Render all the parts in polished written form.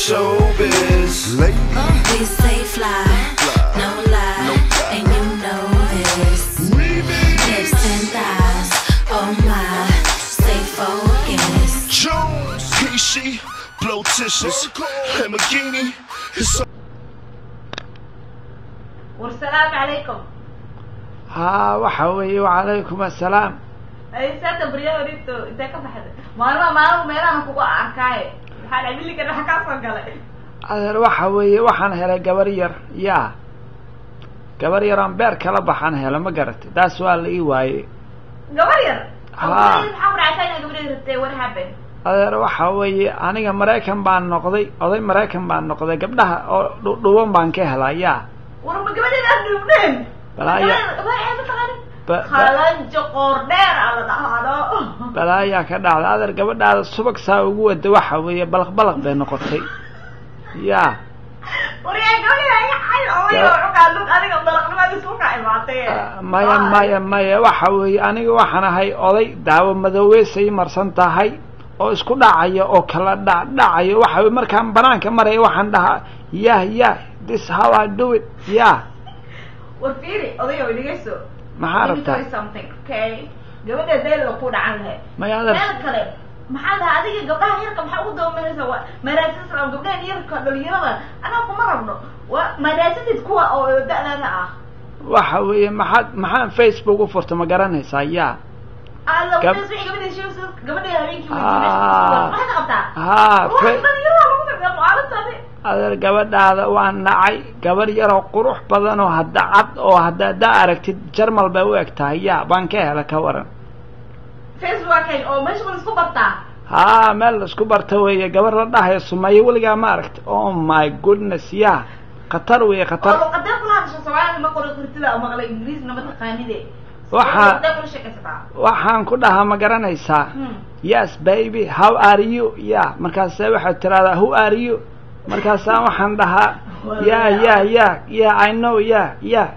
Showbiz. We stay fly, no lie, and you know this. Hips and thighs, oh my, stay focused. Jones, PC, Blotitious, Lamborghini. It's Wasalaamu calaykum. Haa, waxa weeye, wacalaykum assalaam. Saata baryaha horito intee ka baxday? Maalmaha maalmo meelahan kugu arkaaye, maxaa dhacay? Milligan waxa kaa soo galay? Adeer, waxa weeye, waxaan helay gabar yar, yaa gabar yar aan beer kala baxaan hela, ma garatay? Taas waa la ii waayey. Gabar yar? Haa. Maxaa ku dhacay inaa gabar yar rabtay? What happened? Adeer, waxa weeye, aniga Maraykan baan noqday, oday Maraykan baan noqday, gabdhaha oo dhudhuban baan ka helaa, yaa. War ma gabadheeda aan dhuubneen? Balaaya. Gabadheeda mataqaanin? Ba- Qalanjo qoor dheer aa la dhahaano. Balaayaa ka dhacda, adeer. Gabadhaada subag saa ugu wada, waxa weeye, balaq balaq bay noqotay, yaa. Waryaa, gabadheeda iga xay odayo cukaa lug adiga balaqnimada isku kaa imaatay. Maya, maya, maya, waxa weeye, aniga waxaan ahay oday daawo madooweysay marsan tahay oo isku dhacaya oo kala dhacdhacayo. Waxa weye, markaan banaanka maraya waxaan dhahaa, "Yah, yah, this how I do it," yah. War fiiri, odayo, dhegeyso. Maxaa Let me rabtaa? tell you something, okay? Gabadha dayla ku dhacan lahayd. Maya, adeer. Meel kale maxaa lahaa? Adiga gabdhaha yarka maxaa ugu doomanaysa? Waa maraasad gabdhahan yarka dhalinyarada anaa kuma rabno, waa maraasatid kuwa oo da-dada ah. Waxa weeye, maxaad maxaan Facebook u furta, ma garanaysaa, yaa? Alla wixii gabadha sheegayso, gabadha habeenkii weydiinaysa, maxaad ka qabtaa? Haa. Ruuxa dhalinyarada lagu tagaa mucaaradtaadi. Adeer, gabadhaada waan nacay. Gabar yaroo qurux badan oo hadda cad oo hadda haddaa aragtid Jarmal bay u eg tahay, yaa, baan ka hela, ka waran? Facebook oo meesha ma isku bartaa? Haa, meel la isku barta weeye. Gabar la dhahayo Sumayo, weligaa ma aragti? Oh my goodness, yaa, khatar weeye. Oo khatar. Luqadee kula hadasha? Soomaalida ma qori kartida oo maqla, Ingiriisna ma taqaanide. Luqadee kula sheekaysataa? Waxaan ku dhahaa, ma garanaysaa, "Yes baby, how are you?" Ya, markaase waxaad tiraahdaa, "Who are you?" Markaasaa waxaan dhahaa, "Yeah, yeah, yeah, yeah, I know, yeah, yeah."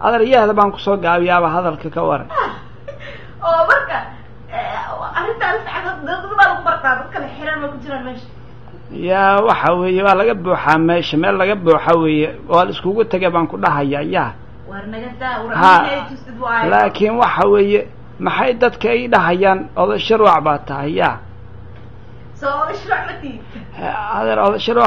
Adeer, yahda baan kusoo gaabiyaaba hadalka, ka waran? Oo marka arrintaan dad baa lagu bartaa, dad kale xiran ma ku jiraan meesha? Yaa, waxa weeye, waa laga buuxaa meesha, meel laga buuxa weeye, waa la iskugu tegay baan ku dhahaya, ya. War naga daa, war. Ha. Aniga tustid waayo. Laakiin waxa weeye, maxay dadka ii dhahayaan oday Shirwac baa tahay, ya? Soo oday Shirwac ma tiid? Adeer, oday Shirwac.